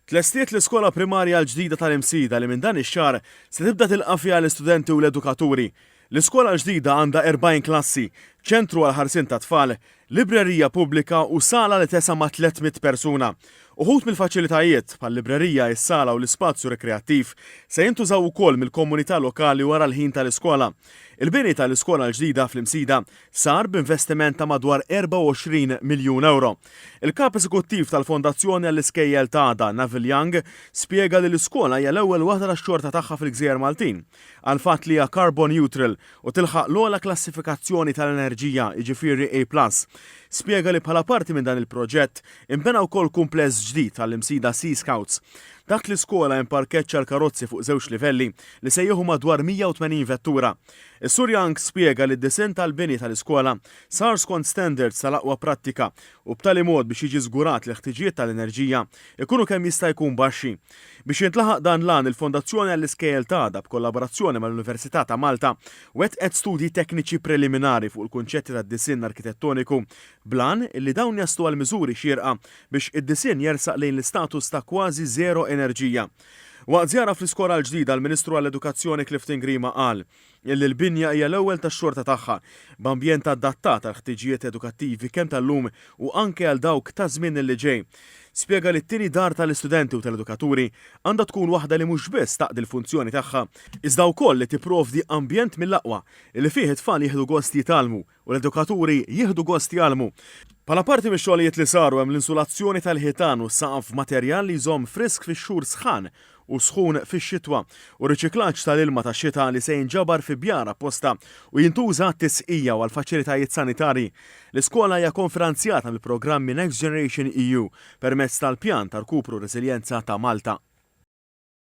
Tlestiet l-iskola primarja l-ġdida tal-Imsida li minn dan ix-xahar se tibda tilqa' fiha l-istudenti u l-edukaturi. L-iskola l-ġdida għandha 40 klassi, ċentru għall-ħarsien tat-tfal, librerija pubblika u sala li tesa' ma' 300 persuna. Uħud mill-faċilitajiet, bħal-librerija, is-sala u l-ispazju rekreattiv, se jintużaw ukoll mill-komunità lokali wara l-ħin tal-iskola. Il-bini tal-iskola l-ġdida fl-Imsida sar b'investiment ta' madwar 24 miljun ewro. Il-Kap Eżekuttiv tal-Fondazzjoni għall-Iskejjel t'Għada, Neville Young, spjega li l-iskola hija l-ewwel waħda tax-xorta tagħha fil-gżejjer Maltin għall-fatt li hija carbon neutral u tilħaq l-ogħla klassifikazzjoni tal-enerġija, jiġifieri A plus. Spjega li bħala parti minn dan il-proġett, inbena wkoll kumpless ġdid għall-Imsida Sea Scouts. Taħt l-iskola hemm parkeġġ għall-karozzi fuq żewġ livelli li se jieħu madwar 180 vettura. Is-Sur Young spjega li d-disinn tal-bini tal-iskola sar skont standards tal-aqwa prattika u b'tali mod biex jiġi żgurat li l-ħtiġijiet tal-enerġija jkunu kemm jista' jkun baxxi. Biex jintlaħaq dan l-għan, il-Fondazzjoni għall-Iskejjel t'Għada b'kollaborazzjoni mal-Università ta' Malta wettqet studji tekniċi preliminari fuq il-kunċetti tad-disinn arkitettoniku bl-għan li dawn jaslu għal miżuri xierqa biex id-disinn jersaq lejn l-istatus ta' kważi żero enerġija. Waqt żjara fl-iskola l-ġdida l-Ministru għall-Edukazzjoni Clifton Grima qal Illi l-binja hija l-ewwel tax-xorta tagħha, b'ambjent adattat għall-ħtiġijiet edukattivi kemm tal-lum u anke għal dawk taż-żmien li ġej. Spjega li t-tieni dar tal-istudenti u tal-edukaturi għandha tkun waħda li mhux biss taqdi l-funzjoni tagħha, iżda wkoll li tipprovdi ambjent mill-aqwa li fih it-tfal jieħdu gost jitgħallmu u l-edukaturi jieħdu gost jgħallmu. Bħala parti mix-xogħlijiet li saru hemm l-insulazzjoni tal-ħitan u s-saqaf b'materjal li jżomm frisk fix-xhur sħan u sħun fix-xitwa u riċiklaġġ tal-ilma tax-xita li se jinġabar fi bjar apposta u jintuża għat-tisqija u għall-faċilitajiet sanitarji. L-iskola hija konfinanzjata mill-programmi Next Generation EU permezz tal-Pjan ta' Rkupru u Reżiljenza ta' Malta.